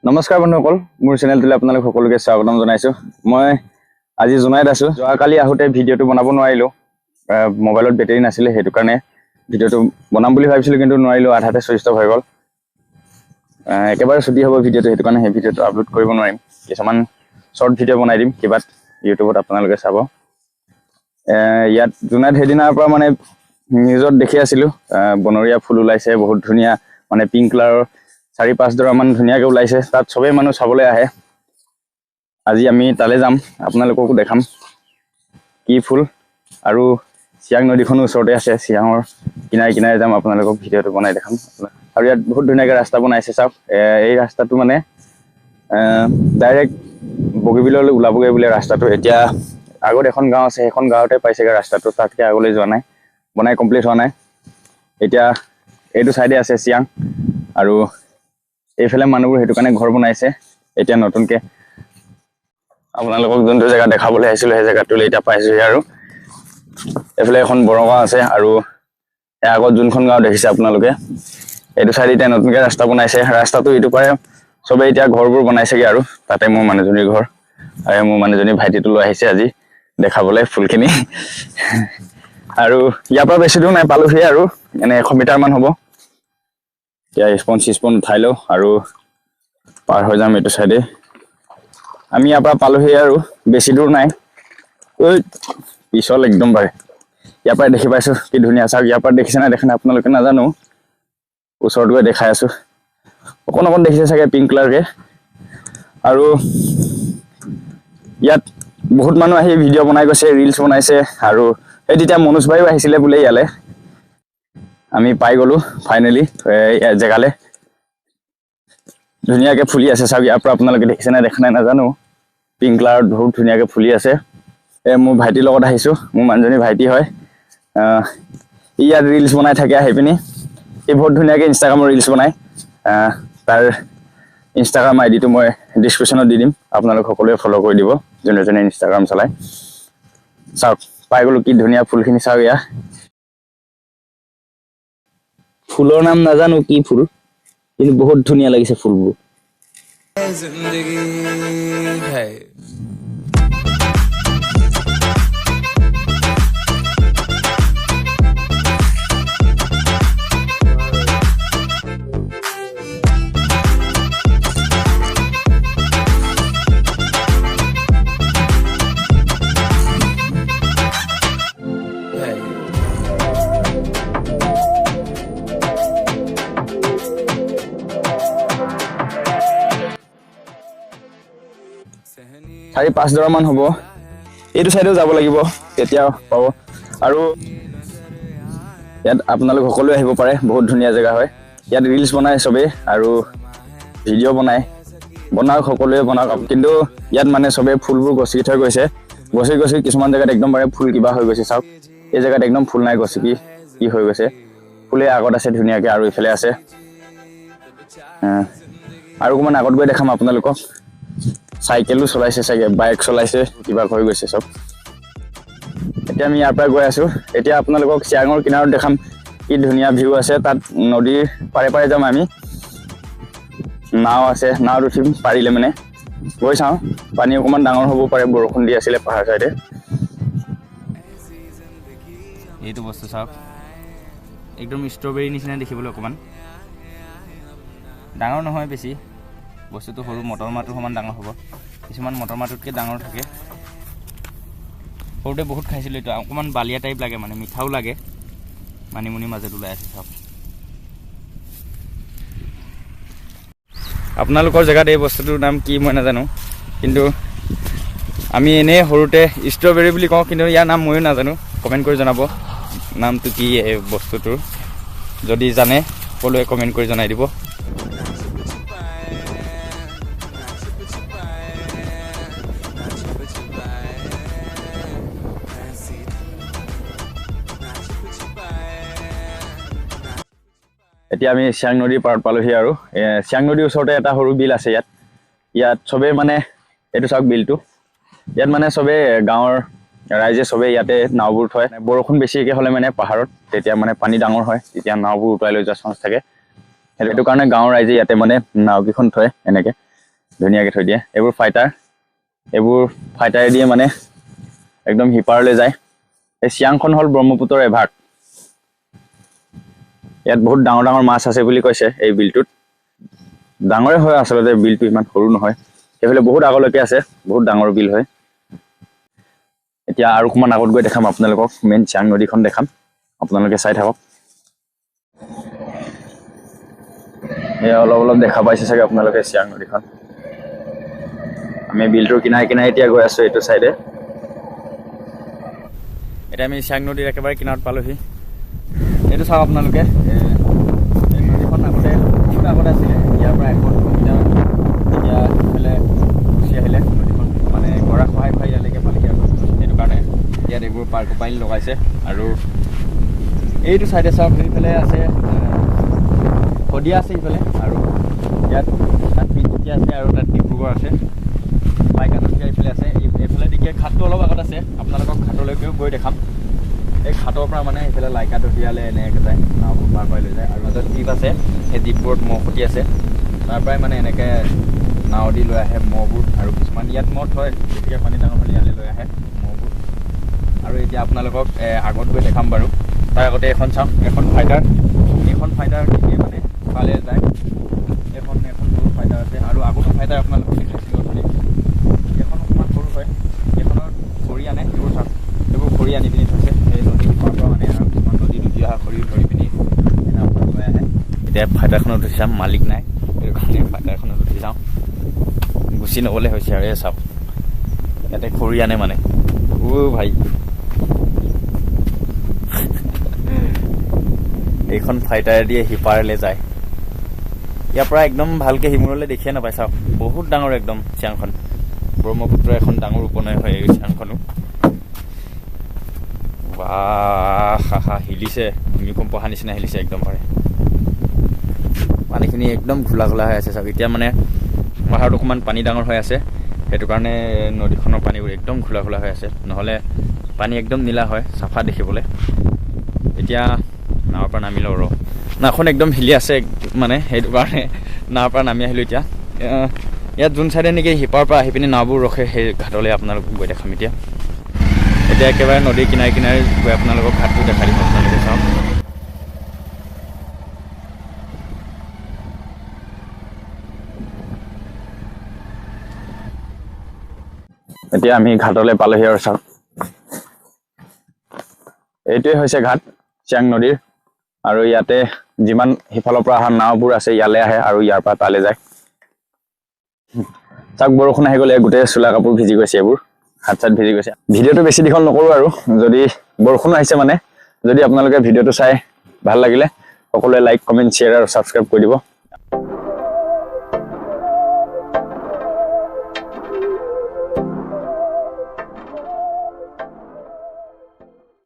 নমস্কাৰ বন্ধুসকল, মোৰ চেনেলটোলৈ আপোনালোক সকলোকে স্বাগতম জনাইছোঁ। মই আজি জোনাইত আছোঁ। যোৱাকালি আহোঁতে ভিডিঅ'টো বনাব নোৱাৰিলোঁ, মোবাইলত বেটেৰী নাছিলে, সেইটো কাৰণে ভিডিঅ'টো বনাম বুলি ভাবিছিলোঁ কিন্তু নোৱাৰিলোঁ, আধাতে ছুইচ অফ হৈ গ'ল। একেবাৰে ছুটি হ'ব ভিডিঅ'টো, সেইটো কাৰণে সেই ভিডিঅ'টো আপলোড কৰিব নোৱাৰিম। কিছুমান শ্বৰ্ট ভিডিঅ' বনাই দিম কিবাত ইউটিউবত, আপোনালোকে চাব। ইয়াত জোনাইত সেইদিনাৰ পৰা মানে নিউজত দেখি আছিলোঁ, বনৰীয়া ফুল ওলাইছে বহুত ধুনীয়া, মানে পিংক কালাৰৰ 4-5 ডৰামান ধুনীয়াকৈ ওলাইছে। তাত চবেই মানুহ চাবলৈ আহে। আজি আমি তালৈ যাম, আপোনালোককো দেখাম কি ফুল। আৰু চিয়াং নদীখনো ওচৰতে আছে, চিয়াঙৰ কিনাৰে কিনাৰে যাম, আপোনালোকক ভিডিঅ'টো বনাই দেখাম। আৰু ইয়াত বহুত ধুনীয়াকৈ ৰাস্তা বনাইছে চাওক। এই ৰাস্তাটো মানে ডাইৰেক্ট বগীবিললৈ ওলাবগৈ বোলে ৰাস্তাটো। এতিয়া আগত এখন গাঁও আছে, সেইখন গাঁৱতে পাইছেগৈ ৰাস্তাটো, তাতকৈ আগলৈ যোৱা নাই, বনাই কমপ্লিট হোৱা নাই। এতিয়া এইটো চাইডে আছে চিয়াং, আৰু এইফালে মানুহবোৰ সেইটো কাৰণে ঘৰ বনাইছে এতিয়া নতুনকৈ। আপোনালোকক যোনটো জেগা দেখাবলৈ আহিছিলোঁ সেই জেগাটোলৈ এতিয়া পাইছোঁহি। আৰু এইফালে এখন বড়ো গাঁও আছে, আৰু ইয়াৰ আগত যোনখন গাঁও দেখিছে আপোনালোকে, এইটো চাইডে এতিয়া নতুনকৈ ৰাস্তা বনাইছে। ৰাস্তাটো ইটো পাৰে চবেই এতিয়া ঘৰবোৰ বনাইছেগৈ। আৰু তাতে মোৰ মানুহজনীৰ ঘৰ, আৰু মোৰ মানুহজনীৰ ভাইটিটো লৈ আহিছে আজি দেখাবলৈ ফুলখিনি। আৰু ইয়াৰ পৰা বেছি দূৰ নাই, পালোহি আৰু এনে 100 মিটাৰমান হ'ব। এতিয়া স্পন চিস্পন উঠাই লওঁ আৰু পাৰ হৈ যাম এইটো চাইডে। আমি ইয়াৰ পৰা পালোহি আৰু বেছি দূৰ নাই। ঐ পিছল একদম পাৰে। ইয়াৰ পৰাই দেখি পাইছোঁ কি ধুনীয়া, চাওক। ইয়াৰ পৰা দেখিছে নাই দেখা নাই আপোনালোকে নাজানো, ওচৰত গৈ দেখাই আছোঁ। অকণ অকণ দেখিছে চাগে পিংক কালাৰকে। আৰু ইয়াত বহুত মানুহ আহি ভিডিঅ' বনাই গৈছে, ৰিলচ বনাইছে। আৰু এই তেতিয়া মনোজ ভাইও আহিছিলে বোলে ইয়ালৈ। আমি পাই গ'লো ফাইনেলি জেগালে। ধুনীয়াকৈ ফুলি আছে চাওক। ইয়াৰ পৰা আপোনালোকে দেখিছে নাই দেখা নাই নাজানো, পিংক কালাৰত বহুত ধুনীয়াকৈ ফুলি আছে। এই মোৰ ভাইটিৰ লগত আহিছোঁ, মোৰ মানুহজনী ভাইটি হয়। ই ইয়াত ৰিলচ বনাই থাকে আহি পিনি, ই বহুত ধুনীয়াকৈ ইনষ্টাগ্ৰামৰ ৰিলচ বনায়। তাৰ ইনষ্টাগ্ৰাম আই ডিটো মই ডিছক্ৰিপশ্যনত দি দিম, আপোনালোক সকলোৱে ফ'ল' কৰি দিব যোনে যোনে ইনষ্টাগ্ৰাম চলায়। চাওক পাই গ'লো কি ধুনীয়া ফুলখিনি চাওক। ইয়াৰ ফুলৰ নাম নাজানো কি ফুল, কিন্তু বহুত ধুনীয়া লাগিছে ফুলবোৰ। 4-5 ডৰামান হ'ব। এইটো চাইডেও যাব লাগিব তেতিয়া পাব। আৰু ইয়াত আপোনালোক সকলোৱে আহিব পাৰে, বহুত ধুনীয়া জেগা হয়। ইয়াত ৰিলচ বনায় চবেই আৰু ভিডিঅ' বনায়, বনাওক সকলোৱে বনাওক। কিন্তু ইয়াত মানে চবেই ফুলবোৰ গছকি থৈ গৈছে, গছকি গছকি কিছুমান জেগাত একদম পাৰে ফুল কিবা হৈ গৈছে। চাওক এই জেগাত একদম ফুল নাই, গছকি কি হৈ গৈছে। ফুলে আগত আছে ধুনীয়াকৈ, আৰু ইফালে আছে। আৰু অকণমান আগত গৈ দেখাম আপোনালোকক। চাইকেলো চলাইছে চাগে, বাইক চলাইছে, কিবা হৈ গৈছে চব। এতিয়া আমি ইয়াৰ পৰা গৈ আছোঁ। এতিয়া আপোনালোকক চিয়াঙৰ কিনাৰত দেখাম কি ধুনীয়া ভিউ আছে। তাত নদীৰ পাৰে পাৰে যাম আমি, নাও আছে, নাৱত উঠিম পাৰিলে মানে গৈ চাওঁ। পানী অকণমান ডাঙৰ হ'ব পাৰে, বৰষুণ দি আছিলে পাহাৰ চাইডে। এইটো বস্তু চাওক, একদম ষ্ট্ৰবেৰী নিচিনা দেখিবলৈ, অকণমান ডাঙৰ নহয় বেছি, বস্তুটো সৰু, মটৰ মাহটোৰ সমান ডাঙৰ হ'ব। কিছুমান মটৰ মাহটোতকৈ ডাঙৰ থাকে। সৰুতে বহুত খাইছিলোঁ এইটো, অকণমান বালিয়া টাইপ লাগে, মানে মিঠাও লাগে। মানিমুনিৰ মাজত ওলাই আছে চাওক। আপোনালোকৰ জেগাত এই বস্তুটোৰ নাম কি মই নাজানো, কিন্তু আমি এনেই সৰুতে ষ্ট্ৰবেৰী বুলি কওঁ, কিন্তু ইয়াৰ নাম ময়ো নাজানো। কমেণ্ট কৰি জনাব নামটো কি এই বস্তুটোৰ, যদি জানে সকলোৱে কমেণ্ট কৰি জনাই দিব। এতিয়া আমি চিয়াং নদীৰ পাৰত পালোহি। আৰু চিয়াং নদীৰ ওচৰতে এটা সৰু বিল আছে। ইয়াত ইয়াত চবেই মানে এইটো চাওক বিলটো, ইয়াত মানে চবেই গাঁৱৰ ৰাইজে চবেই ইয়াতে নাওবোৰ থয়। বৰষুণ বেছিকৈ হ'লে মানে পাহাৰত তেতিয়া মানে পানী ডাঙৰ হয়, তেতিয়া নাওবোৰ উটুৱাই লৈ যোৱা চান্স থাকে। সেইটো কাৰণে গাঁৱৰ ৰাইজে ইয়াতে মানে নাওকেইখন থয় এনেকে। ধুনীয়াকৈ থৈ দিয়ে। এইবোৰ ফাইটাৰ, এইবোৰ ফাইটাৰেদিয়ে মানে একদম সিপাৰলৈ যায়। এই চিয়াংখন হ'ল ব্ৰহ্মপুত্ৰৰ এভাগ। ইয়াত বহুত ডাঙৰ ডাঙৰ মাছ আছে বুলি কৈছে এই বিলটোত। ডাঙৰে হয় আচলতে, বিলটো ইমান সৰু নহয়। সেইফালে বহুত আগলৈকে আছে, বহুত ডাঙৰ বিল হয়। এতিয়া আৰু অকণমান আগত গৈ দেখাম আপোনালোকক, মেইন চিয়াং নদীখন দেখাম, আপোনালোকে চাই থাকক। এয়া অলপ অলপ দেখা পাইছে চাগে আপোনালোকে চিয়াং নদীখন। আমি বিলটোৰ কিনাৰে কিনাৰে এতিয়া গৈ আছো এইটো চাইডে। এতিয়া আমি চিয়াং নদীৰ একেবাৰে কিনাৰত পালোহি। এইটো চাওক আপোনালোকে, এই নদীখন আগতে বহুত আগতে আছিলে, ইয়াৰ পৰা 102 মিটাৰ এতিয়া ইফালে গুচি আহিলে নদীখন, মানে গৰা খহাই খহাই ইয়ালৈকে পালেহি আৰু সেইটো কাৰণে ইয়াত এইবোৰ পাৰ্কোপাইন লগাইছে। আৰু এইটো চাইডে চাওক, সেইফালে আছে শদিয়া আছে সিফালে, আৰু ইয়াত তাত তিনিচুকীয়া আছে আৰু তাত ডিব্ৰুগড় আছে। পাইকাটীয়া এইফালে আছে। এইফালে দেখিয়ে ঘাটটো অলপ আগত আছে, আপোনালোকক ঘাটলৈকেও গৈ দেখাম। এই ঘাটৰ পৰা মানে সেইফালে লাইকা দহিয়ালে এনেকৈ যায়, নাওবোৰ পাৰ কৰাই লৈ যায়। আৰু মাজত দ্বীপ আছে, সেই দ্বীপবোৰত ম'হ খুটি আছে, তাৰ পৰাই মানে এনেকৈ নাও দি লৈ আহে ম'হবোৰ। আৰু কিছুমান ইয়াত ম'হ থয়, বেছিকৈ পানী ডাঙৰ হ'লে ইয়ালৈ লৈ আহে ম'হবোৰ। আৰু এতিয়া আপোনালোকক আগত গৈ দেখাম বাৰু, তাৰ আগতে এখন চাওঁ, এখন ফাইটাৰ। এইখন ফাইটাৰ দিয়ে মানে ফালে যায়। এখন এখন সৰু ফাইটাৰ আছে, আৰু আগতো ফাইটাৰ আপোনালোকক দেখাইছিলোঁ অথনি। এইখন অকণমান সৰু হয়, এইখনত খৰি আনে। এইবোৰ চাওক, এইবোৰ খৰি আনি পিনি থৈছে এই নদীৰ পাৰৰ পৰা মানে, আৰু কিছুমান নদী ডুবি অহা খৰি ধৰি পিনি নাওখন লৈ আহে। এতিয়া ফাইটাৰখনত উঠি চাম, মালিক নাই সেইটো কাৰণে ফাইটাৰখনত উঠি যাওঁ, গুচি নগ'লে হৈছে। আৰু এই চাওক, ইয়াতে খৰি আনে মানে। অ' ভাই, এইখন ফাইটাৰ দিয়ে সিপাৰলৈ যায়। ইয়াৰ পৰা একদম ভালকৈ সিমূৰলৈ দেখিয়ে নাপায়। চাওক, বহুত ডাঙৰ একদম চিয়াংখন, ব্ৰহ্মপুত্ৰৰ এখন ডাঙৰ উপনৈ হয় এই চিয়াংখনো। বাহ, হা হিলিছে, ভূমিকম্প অহা নিচিনা হিলিছে একদম পাৰে। পানীখিনি একদম ঘোলা ঘোলা হৈ আছে। চাওক, এতিয়া মানে পাহাৰত অকণমান পানী ডাঙৰ হৈ আছে, সেইটো কাৰণে নদীখনৰ পানীবোৰ একদম ঘোলা ঘোলা হৈ আছে, নহ'লে পানী একদম নীলা হয়, চাফা দেখিবলৈ। এতিয়া নাৱৰ পৰা নামি লওঁ ৰ, নাওখন একদম হিলি আছে মানে, সেইটো কাৰণে নাৱৰ পৰা নামি আহিলোঁ। এতিয়া ইয়াত যোন চাইডে নেকি সিপাৰৰ পৰা আহি পিনি নাওবোৰ ৰখে, সেই ঘাটলৈ আপোনালোকক গৈ দেখাম। এতিয়া এতিয়া একেবাৰে নদীৰ কিনাৰে কিনাৰে গৈ আপোনালোকক ঘাটটো দেখাই দিম, আপোনালোকে চাওক। এতিয়া আমি ঘাটলৈ পালোহি আৰু চাওক, এইটোৱে হৈছে ঘাট চিয়াং নদীৰ। আৰু ইয়াতে যিমান সিফালৰ পৰা অহা নাওবোৰ আছে ইয়ালৈ আহে আৰু ইয়াৰ পৰা তালৈ যায়। চাওক, বৰষুণ আহি গ'লে গোটেই চোলা কাপোৰ ভিজি গৈছে, এইবোৰ হাত চাত ভিজি গৈছে। ভিডিঅ'টো বেছি দীঘল নকৰোঁ আৰু, যদি বৰষুণ আহিছে মানে, যদি আপোনালোকে ভিডিঅ'টো চাই ভাল লাগিলে সকলোৱে লাইক, কমেণ্ট, শ্বেয়াৰ আৰু ছাবস্ক্ৰাইব কৰি দিব।